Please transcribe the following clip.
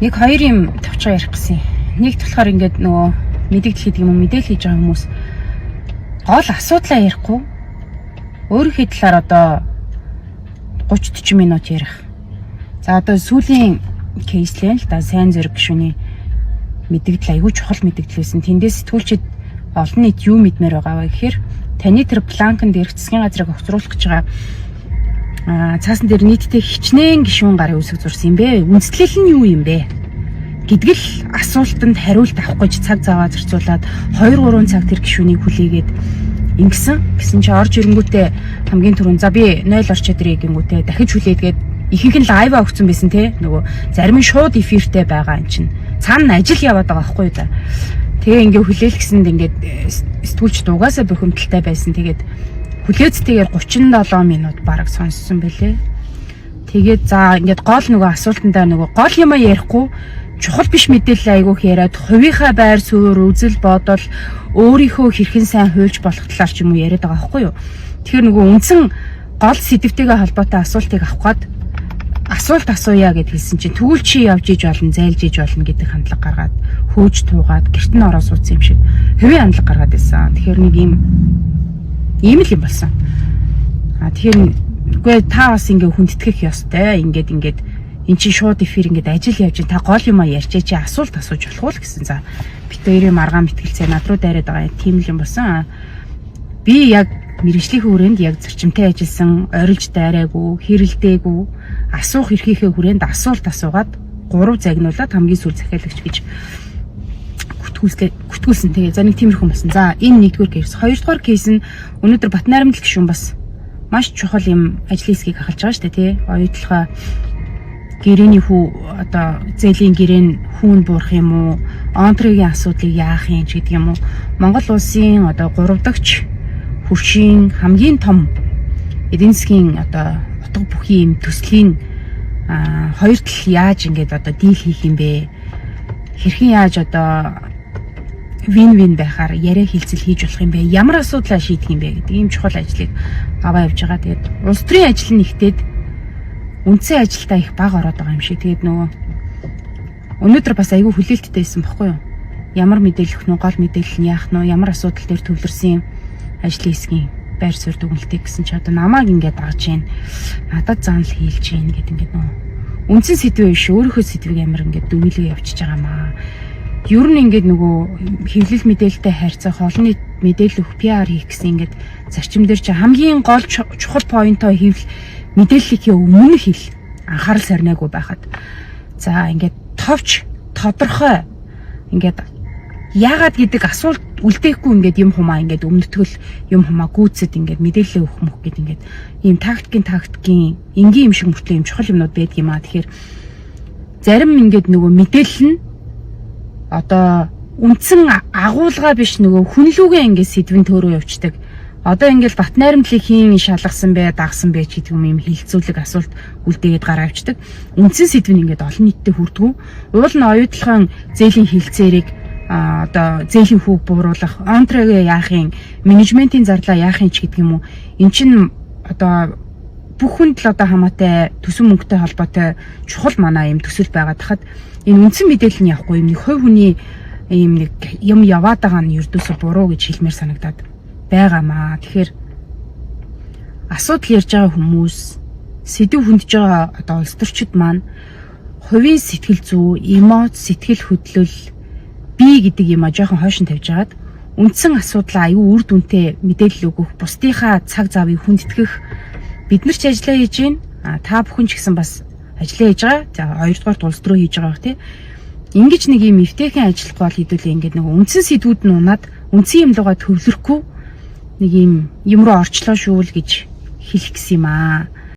Нэг хоёр юм товчоо ярих гэсэн. Нэгт болохоор ингээд нөгөө мэдэгдэл хийдэг юм уу, мэдээлэл хийж байгаа хүмүүс гол асуудлаа ярихгүй өөрийнхөө талаар одоо 30 40 минут ярих. За, одоо сүүлийн case лэн л да, сайн зэрэг гишүүний мэдэгдэл айгүй чухал мэдэгдэл байсан. Тэндээс сэтгүүлчид олон нийт юу мэдмээр байгаа вэ гэхээр таны тэр бланкан дээрх засгийн газрыг огцруулах гэж байгаа цаасан дээр нийтдээ хичнээн гишүүн гарын үсэг зурсан юм бэ? Үндэслэл нь юу юм бэ гэдэг л асуултанд хариулт авах гэж цаг заваа зарцуулаад 2 3 цаг тэр гишүүнийг хүлээгээд ингэсэн. Гэсэн чи орж ирэнгүүтээ хамгийн түрүүн "За, би 0 орчоод ирээ" гингүүтээ дахиж хүлээдгээд, ихэнх нь live аа өгсөн байсан те. Нөгөө зарим нь шууд эфиртэй байгаа юм чинь. Цаана ажил яваад байгаа байхгүй юу да. Тэгээ ингээ хүлээлгэсэнд ингээд сэтгүүлч дугаасаа бухимдалтай байсан. Тэгээд хүлээцтэйгээр 37 минут бараг сонссон бэлээ. Тэгээд за, ингээд гол нөгөө асуултандаа нөгөө гол юма ярихгүй, чухал биш мэдээлэл айгүйх яриад, хувийнхаа байр суурь, үзэл бодол, өөрийнхөө хэрхэн сайн хуульч болох талаар ч юм уу яриад байгаа байхгүй юу. Тэгэхээр нөгөө үндсэн гол сэдвтэйгээ холбоотой асуултыг авах гээд асуулт асууя гэд хэлсэн чинь "Тэгвэл чи явж иж болно, зайлж иж болно" гэдэг хандлага гаргаад, хөөж туугаад гэрт нь ороо суудсан юм шиг хувийн хандлага гаргаад байсан. Тэгэхээр нэг ийм л юм болсон. А тэгэхээр үгүй, та бас ингээ хүндэтгэх ёстой. Ингээд ингээд эн чинь шууд эфир, ингээд ажил явж, та гол юма ярьчээ, чи асуулт асууж болох уу гэсэн. За, бит хоёрын маргаан мэтгэлцээ над руу дайраад байгаа, тийм л юм болсон. Би яг мэргэжлийн хүрээнд яг зарчимтай ажилласан, орилж дайраагүй, хэрэлдээгүй, асуух эрхийнхээ хүрээнд асуулт асуугаад, гурав загнуулаад хамгийн сүүл захиалагч гэж гүтгүүлсэн. Тэгээ за, нэг тиймэрхүү болсон. За, энэ нэгдүгээр case. Хоёрдугаар case нь өнөөдөр Батнайрамдал гишүүн бас маш чухал юм ажлын хэсгийг ахалж байгаа шүү дээ, тий. Оюутлогоо гэрээний хүү, одоо зээлийн гэрээ нь хүүн буурах юм уу, Энтригийн асуудлыг яах юм ч гэдэг юм уу. Монгол улсын одоо гурав дахь хөршийн хамгийн том эдийн засгийн одоо утга бүхий юм төслийн хоёр тал яаж ингээд одоо deal хийх юм бэ? Хэрхэн яаж одоо win win байхаар яриа хэлцэл хийж болох юм бэ? Ямар асуудлаа шийдэх юм бэ гэдэг ийм чухал ажлыг аваа явж байгаа. Тэгээд улс төрийн ажил нь ихтэй үндсэн ажилдаа их бага ороод байгаа юм шиг. Тэгээд нөгөө өнөөдөр бас айгүй хүлээлттэй байсан бохгүй юу? Ямар мэдээлэл өгөх нь, гол мэдээлэл нь яах нь, ямар асуудал дээр төвлөрсөн юм ажлын хэсгийн байр суурь дүгнэлтийг гэсэн чи одоо намайг ингээд дагаж гин, надад заанал хийлж гин гэд ингээд нөгөө үндсэн сэдвээ биш, өөрийнхөө сэдвийг амар ингээд дүгнэлгээ явчихж байгаа маа. Ер нь ингээд нөгөө хэвлэл мэдээлэлтэй харьцах, олон нийт мэдээлэл өгөх, PR хийх гэсэн ингээд зарчим дээр чи хамгийн гол чухал point оо хэвлэл мэдээллийнхээ өмнө хэл анхаарал сарнайгүй байхад, за, ингээд товч тодорхой, ингээд яагаад гэдэг асуулт үлдээхгүй, ингээд юм хумаа ингээд өмнөтгөл юм хумаа гүйцэд ингээд мэдээлэл өгөх мөх гэд ингээд ийм тактикийн энгийн юм шиг мөртлөө юм чухал юмнууд байдаг юм аа. Тэгэхээр зарим ингээд нөгөө мэдээлэл нь одоо үндсэн агуулга биш, нөгөө хүнлүүгээ ингээд сэдвэн төөрөө явцдаг. Одоо ингээл Бат найрамдлыг хийн шалгасан бэ, дагсан бэ ч гэдэг юм хилцүүлэг асуулт үлдээгээд гараа авчдаг. Үндсэн сэдв нь ингээд олон нийтэд хүрдгүү. Уул нь оюутлахын зээлийн хилцээрийг одоо зээлийн хүүг бууруулах, Энтригээ яах юм, менежментийн зарлаа яах юм ч гэдэг юм уу. Эн чин одоо бүх хүнд л одоо хамаатай төсөв мөнгөтэй холбоотой чухал манай юм төсөл байгаа тахад энэ үндсэн мэдээлэл нь явахгүй юм, нэг хувь хүний ийм нэг юм яваад байгаа нь ердөөсө буруу гэж хэлмээр санагдаад байгаамаа. Тэгэхээр асуудал ярьж байгаа хүмүүс, сэдэв хөндөж байгаа одоо улс төрчид маань хувийн сэтгэл зүй, эмоц, сэтгэл хөдлөл, би гэдэг юм а жоохон хойшин тавьж агаад үндсэн асуудлаа аюу үр дүнтэй мэдээлэл өгөх, бусдынхаа цаг завыг хүндэтгэх, бид нар ч ажиллаа хийж байна. А та бүхэн ч гэсэн бас ажиллаа хийж байгаа. За, хоёрдугаар улс төрөө хийж байгаа бах тий. Ингэж нэг юм эвтэйхэн ажиллахгүй бол хэдүүлээ ингээд нэг үндсэн сэдвүүд нь унаад үндсэн юм лугаа төвлөрөхгүй нэг юм юм руу орчлоо шүү л гэж хэлэх гэсэн юм аа.